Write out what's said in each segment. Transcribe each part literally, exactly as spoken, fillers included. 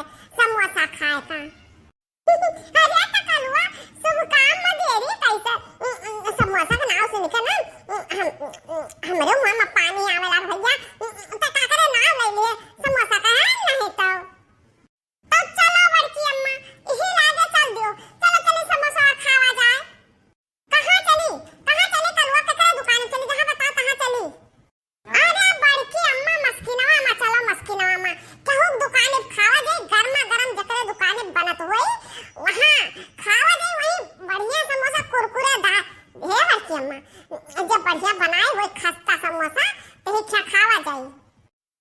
समोसा खाए का। अरे त कलुआ, शुभ काम में देरी कैसे? उम, उम, समोसा का नाव सुन के ना, उम, हम, उम, हमरे मुंह में पानी आवेला भैया। उम, उम, त का करे, नाव ले लिए समोसा का, है नहीं तो। तो चलो बड़की अम्मा, यही लागे चल दियो। चलो, चलो समोसा खावा जाए। कहाँ चली? कहाँ चली कलुआ? केकरे दुकान चली? जहाँ बताओ तहाँ चली। अरे बड़की अम्मा, मस्किनवा मा चलो, मस्किनवा मा। केहू दुकान पे खावा जाए, गर्मा गर्म जेकरे दुकान पे बनत होई, वहाँ खावा जाए, वही बढ़िया समोसा कुरकुरेदार। हे बड़की अम्मा, जब बढ़िया बनाए होई खस्ता समोसा, तो हिच्छा खावा जाए।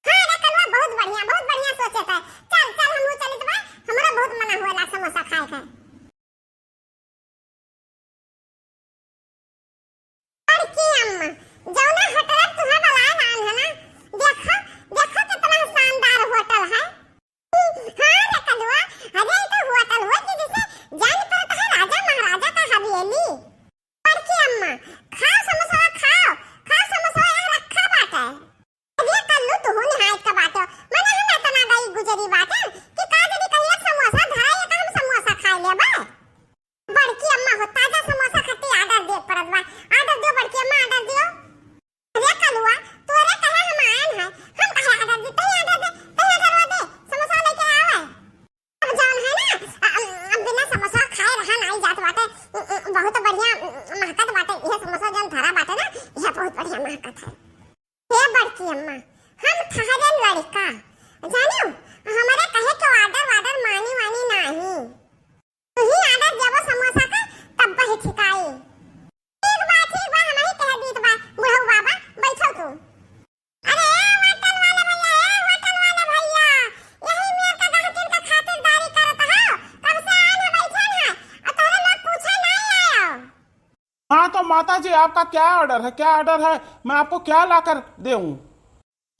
हाँ रे कलुआ, बहुत बढ़िया, बहुत बढ़िया सोचे थे। चल, चल, हमहू चलित बा, हमरो बहुत मना हुआ ला समोसा खाए के। बड़की अम्मा, जौना होटल तुहे बुलाए लान है ना, देखो, देखो कितना शानदार होटल है। हाँ रे कलुआ, अरे ई तो होटल हुआ कि जैसे जान पड़ता है राजा महाराजा का हवेली। बड़की अम्मा, खाओ समोसा, खाओ, खाओ समोसा, यहाँ रखा बाटे। अरे कल्लू, तुहू निहायत का बाटे। मने हम इतना गई गुजरी बाटे कि का जनी कहिया समोसा धराई, तो हम समोसा खाए लेबे। बड़की अम्मा हो, ताजा समोसा खातिर order दे पड़त बा। Order दियो बड़की अम्मा, order दियो। अरे कलुआ, तोरे कहे हम आयन है, हम कहे order दे, तही order दे, तही order दे, समोसा लेके आवे। अब जौन है ना, अ, अ, बिना समोसा खाए रहा नाई जात बाटे। अ, अ, बहुत बढ़िया, अ, महकत बाटे। यह समोसा जौन धरा बाटे ना, यह बहुत बढ़िया महकत है। हे बड़की अम्मा, हम ठहरे लड़का, जानियो, हमरे कहे के order वार्डर मानी वानी नाही। तुही order देबो समोसा का, तब वही ठिकाई। ठीक बा, ठीक बा, हम ही कह दीत बा, बुढ़ऊ बाबा, बैठो तू। अरे ए होटल वाले भैया, ए होटल वाले भैया, यही मेर का गहकिन का खातिरदारी करत हो, कब से आन है, बैठन है, और तोहरे लोग पूछे नहीं आयो। हाँ तो माता जी, आपका क्या order है, क्या order है, मैं आपको क्या लाकर देऊं?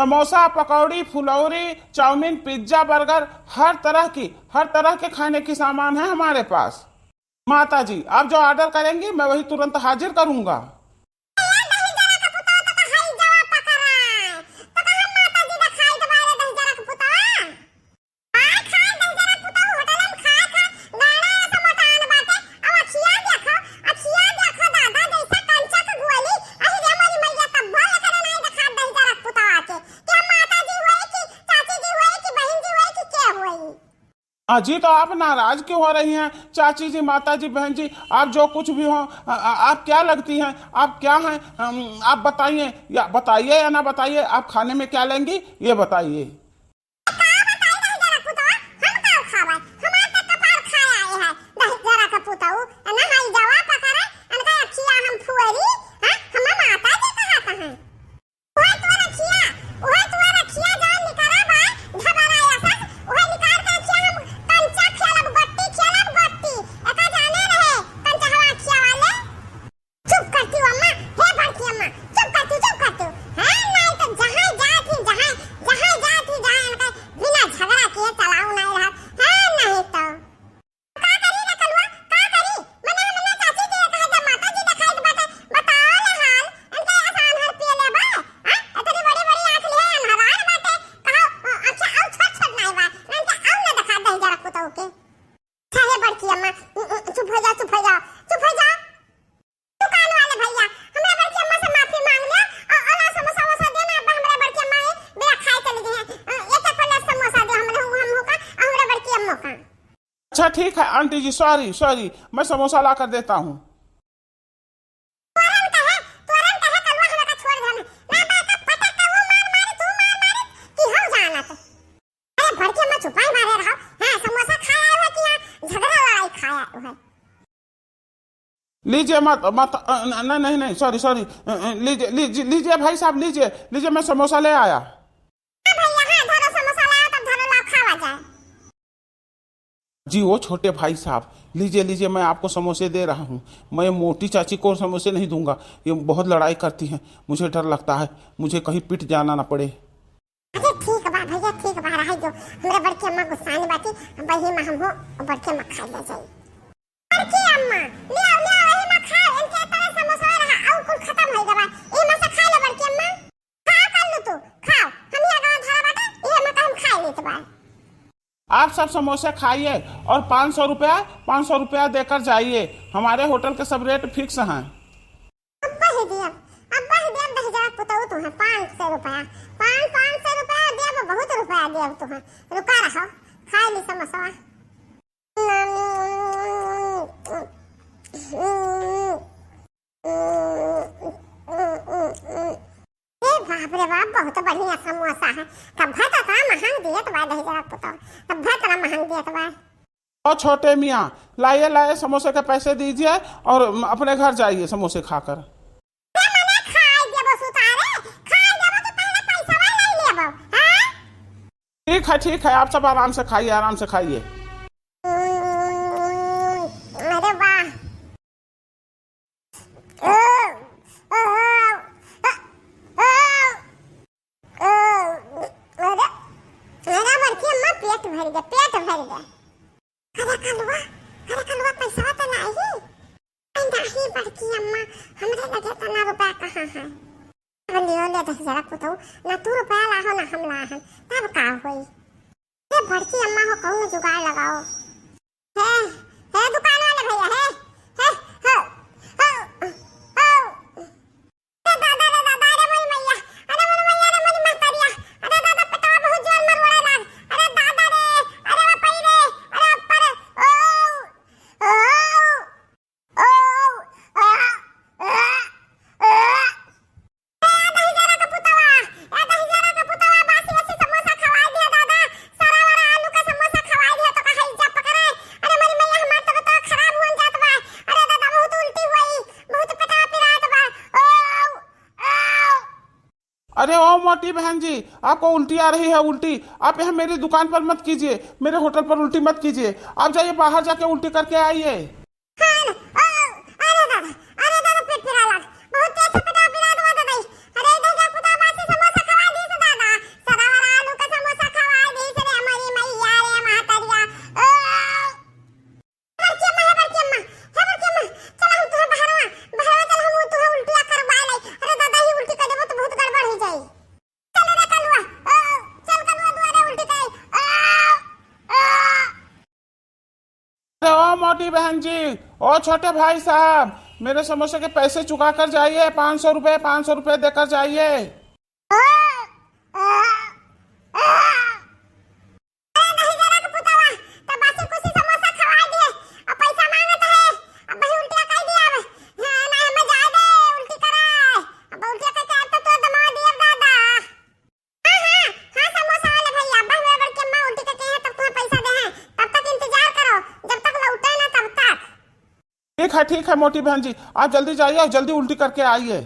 समोसा, पकौड़ी, फुलौरी, चाउमीन, पिज्जा, बर्गर, हर तरह की, हर तरह के खाने की सामान है हमारे पास। माता जी, आप जो order करेंगी, मैं वही तुरंत हाजिर करूंगा। ए दहिजरा के पुतवा, तो का हई जवा पकड़ा? तो का हम माता जी दिखाई देबा रे दहिजरा के पुतवा? आय खाए दहिजरा के पुतवा, होटल में खाए खा, गाना ऐसा मोटान बाटे। अब अखिया देखो, अखिया देखो दादा, जैसा कंचा के गोली। अहि रे मोरी मैया, तब बोल करे नहीं दिखा दहिजरा के पुतवा के। क्या माता जी हुई कि चाची जी हुई कि बहन जी हुई कि के हुई? अजी, तो आप नाराज क्यों हो रही हैं? चाची जी, माता जी, बहन जी, आप जो कुछ भी हो, आ, आ, आप क्या लगती हैं? आप क्या हैं? हम, आप बताइए, या बताइए या ना बताइए, आप खाने में क्या लेंगी, ये बताइए। का बताई दहिजरा पुतवा, हम का खावा? हमार तो कपार खाए आए हैं, दहिजरा का पुतऊ, ना हई जवा पकड़े, अनका अखिया हम फुअरी, हाँ? हम माता जी कहा कहाँ? ओए तोर अखिया, ओए तोर अखिया जौन निकरा बा, ढबरा असस, ओए निकाल के अखिया हम कंचा खेलब गोटी, खेलब गोटी। एका जाने रहे, कंचा हवा अखिया वाले। चुप करती हो अम्मा, हे बड़की अम्मा, चुप करती, चुप करती। हाँ, नहीं तो जहाँ जात ही, जहाँ, जहाँ जात ही, जहाँ इनका बिना झगड़ा किए चलाऊ नहीं रहा। हाँ, नहीं तो। का करी रे कलुआ, का करी? मने हमने चाची जी कहे जब माता जी दिखाई बाटे, बताओ ले हाल, इनके आसान हर पिए ले बा, हाँ? इतनी बड़ी बड़ी आँख लिए अन्हरान बाटे, कहो, अ, अच्छा, आउ छोट छोट नाई बा, इनके आउ ना दिखा दहिजरा पुतऊ के। अच्छा हे बड़की अम्मा, उ, उ, चुप हो जाओ, चुप हो जाओ, चुप हो जाओ। दुकान वाले भैया, हमरा बड़की अम्मा से माफी मांग लिया, और ओला समोसा वोसा देना, अब हमरा बड़की अम्मा ये बिना खाए चली गई है, अ, एक एक प्लेट समोसा दे, हमरे हु-, हम होका, और हमरा बड़की अम्मा का। अच्छा ठीक है आंटी जी, sorry, sorry, मैं समोसा ला कर देता हूँ। तोरन कहे, तोरन कहे कलुआ हमरा का छोड़ देना। ना तो एका पटक के वो मार मारी, तू मार मारी, कि हो जानत। अरे बड़की अम्मा चुपाई मारे रहो। हाँ, समोसा खाए आए हो कि यहाँ झगड़ा लड़ाई खाए आए हो? लीजिए मत, मत, अ, न-, न-, नहीं, नहीं, sorry, sorry, अ, अ, लीजिए, लीजिए, लीजिए भाई साहब, लीजिए, लीजिए, मैं समोसा ले आया। हाँ भैया, हाँ, धरो समोसा लाओ, तब धरो, लाओ, खावा जाए। जी, वो छोटे भाई साहब, लीजिए, लीजिए, मैं आपको समोसे दे रहा हूँ। मैं मोटी चाची को समोसे नहीं दूंगा, ये बहुत लड़ाई करती हैं, मुझे डर लगता है, मुझे कहीं पिट जाना ना पड़े। अच्छा, ठीक बा भैया, ठीक बा, रहे दो, हमरा बड़की अम्मा गुस्सानी बाटी, वही में हम हो, बड़की अम्मा खा ले जाई। बड़की अम्मा, ले आओ, ले आओ, यही में खाओ, इनके तरह समोसा रहा, और कुल खत्म हो गवा, यही में से खा लो बड़की अम्मा। खा कर लू तू, खाओ, हम यहाँ गाँव धरा बाटे, यही में तो हम खा लेत बा। आप सब समोसे खाइए और पाँच सौ रुपया, पाँच सौ रुपया देकर जाइए। हमारे होटल के सब रेट फिक्स हैं। अब्बा ही दियब, अब्बा ही दियब दहिजरा पुतऊ तुहें पाँच सौ रुपया, पाँच, पाँच सौ रुपया दियब, बहुत रुपया दियब तुहें। रुका रहो, खाए ली समोसवा। ए बाप रे बाप, बहुत बढ़िया समोसा है। तब भर तो इतना महंग दियत बा दहिजरा पुतऊ, तब भर इतना महंग दियत बा। ओ छोटे मियाँ, लाइए, लाइए, समोसे के पैसे दीजिए और अपने घर जाइए समोसे खाकर। ए मने खाए देबो सुतारे, खाए देबो कि पहले पैसा ले लेबो, हाँ? ठीक है, ठीक है, आप सब आराम से खाइए, आराम से खाइए। अरे वाह। अरे, अरे बड़की अम्मा, पेट भर गया, पेट भर गया। अरे कलुआ, अरे कलुआ, पैसा तो नहीं। अरे नहीं बड़की अम्मा, हमरे लगे इतना रुपया कहाँ है? अब लियो ले दहिजरा पुतऊ, ना तू रुपया लाहो ना हम लाहन, तब का होई? ए बड़की अम्मा हो, कौनो जुगाड़ लगाओ। हे, हे दुकान वाले भैया, हे, हे, हे, हे, हे। अरे दादा रे दादा, अरे मोरी मैया, अरे मोरी मैया, अरे मोरी महतारिया, अरे दादा पेटवा बहुत जोर मरोड़े लाग, अरे दादा रे, अरे बाप रे, अरे बाप रे, ओ, ओ, ओ, आ, आ, आ। ए दहिजरा के पुतवा, ए दहिजरा के पुतवा, बासी बासी समोसा खवाई दिया दादा, सड़ा वड़ा आलू का समोसा खवाई दिया तो कहा इज्जत पकड़े। अरे मोरी मैया, हमार तबीयत तो खराब हुअन जात बा। अरे दादा बहुत उल्टी हुई, बहुत पेटवा पिरात बा। ओ, ओ। अरे ओ मोटी बहन जी, आपको उल्टी आ रही है, उल्टी। आप यहाँ मेरी दुकान पर मत कीजिए, मेरे होटल पर उल्टी मत कीजिए। आप जाइए, बाहर जाके उल्टी करके आइए। हाँ, ओ, अरे दादा, अरे दादा, पेट पिराए लाग। बहुत तेज से पेटवा पिरात बा दादा। अरे दादा, पुतवा बासी समोसा खवाई दीस दादा। सड़ा वड़ा आलू का समोसा खवाई दीस रे, हमारी मैया रे, महतारिया। ओ। बड़की अम्मा, हे बड़की अम्मा, हे बड़की अम्मा, चल हम तुहे बहरवा, बहरवा चल हम तुहे उल्टिया करवा लाई। अरे दादा, ही उल्टी कर देबो तो बहुत गड़बड़ हो जाई। चल रे कलुआ, ओ, चल कलुआ दुआरे उल्टी कर। ओ, ओ। अरे ओ मोटी बहन जी, ओ छोटे भाई साहब, मेरे समोसे के पैसे चुका कर जाइए, पाँच सौ रुपये, पाँच सौ रुपये देकर जाइए। ओ, ओ, ओ। अरे दहिजरा के पुतवा, तब बासी कुसी समोसा खवाई दिए, अब पैसा मांगत है, अब वही उल्टिया कर दिया अब। हाँ, ना हमें जाए दे, उल्टी कराए। अब उल्टिया करके आए तो तोर दमा दिए दादा। हाँ, हाँ, हाँ, समोसा वाला भैया, अब हमें बड़की अम्मा उल्टी करके हैं, तब तुम्हें पैसा दे हैं, तब तक इंतजार करो, जब तक लौटे ना तब तक। ठीक है, ठीक है मोटी बहन जी, आप जल्दी जाइए और जल्दी उल्टी करके आइए।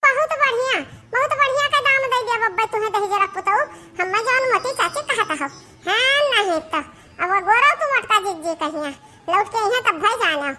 बहुत बढ़िया, बहुत बढ़िया का दाम दे दिया बब्बा तुम्हें दहिजरा पुतऊ। हम्मा जौन मोटी चाची कहत हो। हाँ, नहीं तो। अब वो गोरो तू मोटका जिज्जी कहिया। लौट के यहाँ तब भाई जाना।